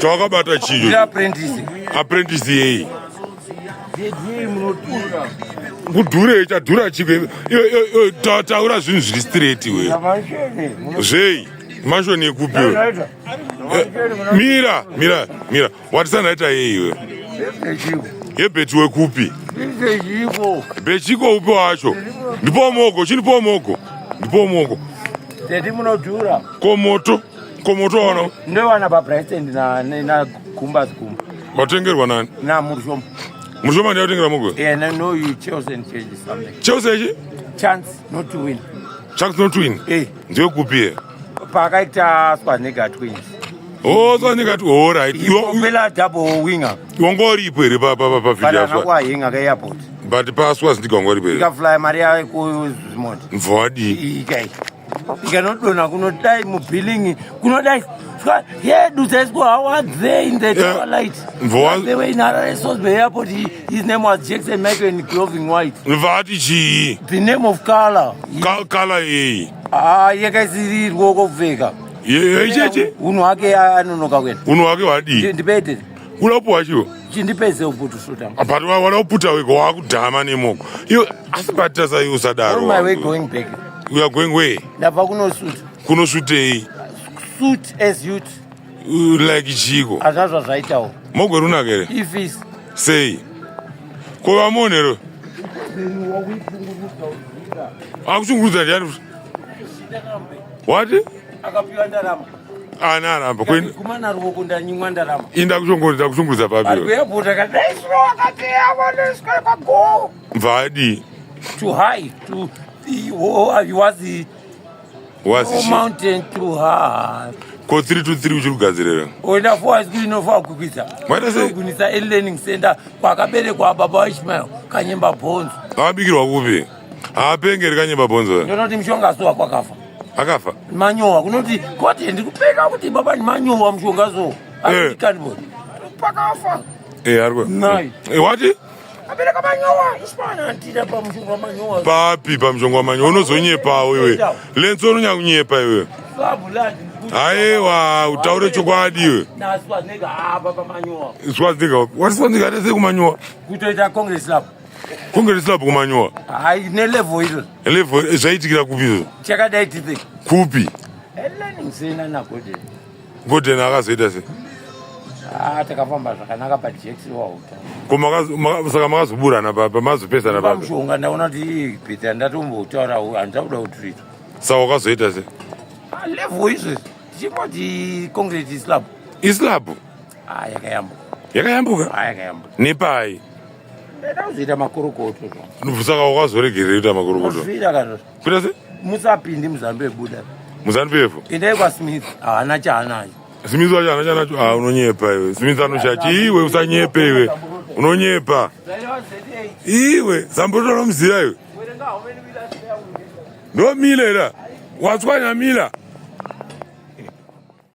Chawakabata chii? Ndiri apprentice. Apprentice yei? Zedii munodhura. Kudhurei chadhura chiko? Iwe taura zvinhu zviri straight iwe. Zvei? Mansion yekupi iwe? Eh, mira, mira, mira. Watisanaita yei iwe? Yebheti wekupi? Bechiko upi wacho? Ndipo mogo, chinipo mogo. Ndipo mogo. Tete munodhura. Ko moto? Ko moto wana? Ndowana pa Brighton na na Gumbas Gumba. Watengerwa nani? Na Murushoma. Murushoma ndiye atengera mogo? Yeah, no, no, you chose and change something. Chose ichi? Chance not to win. Chance not to win? Eh. Ndiye kupi ye? Pakaita Swanega Twins. Oh, Swanega Twins. All right. Iwe double winger. Wanga uripo here pa pa pa video yaswa? Pana kwa hinga ka airport. But pa Swaziga wanga uripo here? Ikafly mari yayo ku Zimond. Mvadi. Ikai. Ikanodonha kunodai mubilling kunodai yedu dzaiswa how are they in the twilight they were in Harare Salisbury airport his name was Jackson Michael in clothing white. Vati chii? The name of color. Color yei? Ah, yakaisiri ruoko kupfeka. Yecheche? Unhu hwake anonoka kuenda. Unhu hwake hwadii? Ndipete. Unopuwa chiwo? Chindipedze uputu shuta. But wada kuputa wega wakudhama nemoko. Iwe asi batira sai usadaro. On my way going back. We are going where? Ndabva kunosuta. Kunosutei? Suit as youth. Like chiko. Azvazva zvaitawo. Mogo runaka here? Ifisi. Sei? Ko vamonero? Akushungurudza ndiani? What? Akapiwa ndarama. Ana aramba. Kwen... Kumana ruoko ndanyimwa ndarama. Inda kushungurudza kushungurudza papi? Ari kuairport akadaiswa akati avaneswa pago. Mvadi. Too high to he was the was no mountain too high. Ko 3 to 3 uchiri kugadzirira? Oenda for high school inofa kukwidza. Maita sei? Kunisa e-learning center kwakaberekwa baba vaIshmael Kanyemba Bhonzo. Akabikirwa kupi? Haapengeri Kanyemba Bhonzo. Ndinoti mushonga so wako akafa. Akafa? Manyowa kunoti koti ndikupeka kuti baba ni manyowa mushonga so. Eh. Akandi Pakafa. Eh, ari. Nai. Eh, wati? Abereka manyowa Ishmael andida pamushonga wamanyowa. Papi pamushonga wamanyowa unozonyepawo iwe. Lenso unonyakunyepa iwe. Aiwa, utaure chokwadi iwe. Na Schwarzenegger apa pamanyowa. Schwarzenegger, wati Schwarzenegger atese kumanyowa? Kutoita Congress Lab. Congress Lab kumanyowa. Hai ne level iro. Level eh, zvaitikira kupi izvo? Chakadai tithe. Kupi? Learning center na Golden. Golden akazoita sei? Ah, takafamba zvakanaka but Jackson wahuta. Ko saka makazoburana papa mazopesana papa. Mushonga ndaona kuti Peter ndatombotaura handichakuda kutreat. Saka wakazoita sei? Ah, level izvo tichingoti concrete slab. Islab? Ah, yakayambuka. Yakayambuka? Ah, yakayambuka. Nepai? Ndaida kuzoita makorokoto. Saka wakazoregerera kuita makorokoto? Kuzvira kana. Kuita sei? Musapindi muZanu PF buda. MuZanu PF? Endai kwaSmith, haana chaanacho. Smith wacho haana chaanacho? Ah, unonyepa iwe. Smith anoshaya iwe usanyepe iwe. Unonyepa. Iwe, Zamburoto unomuziva iwe. Ndomila ira. Watswanya mila.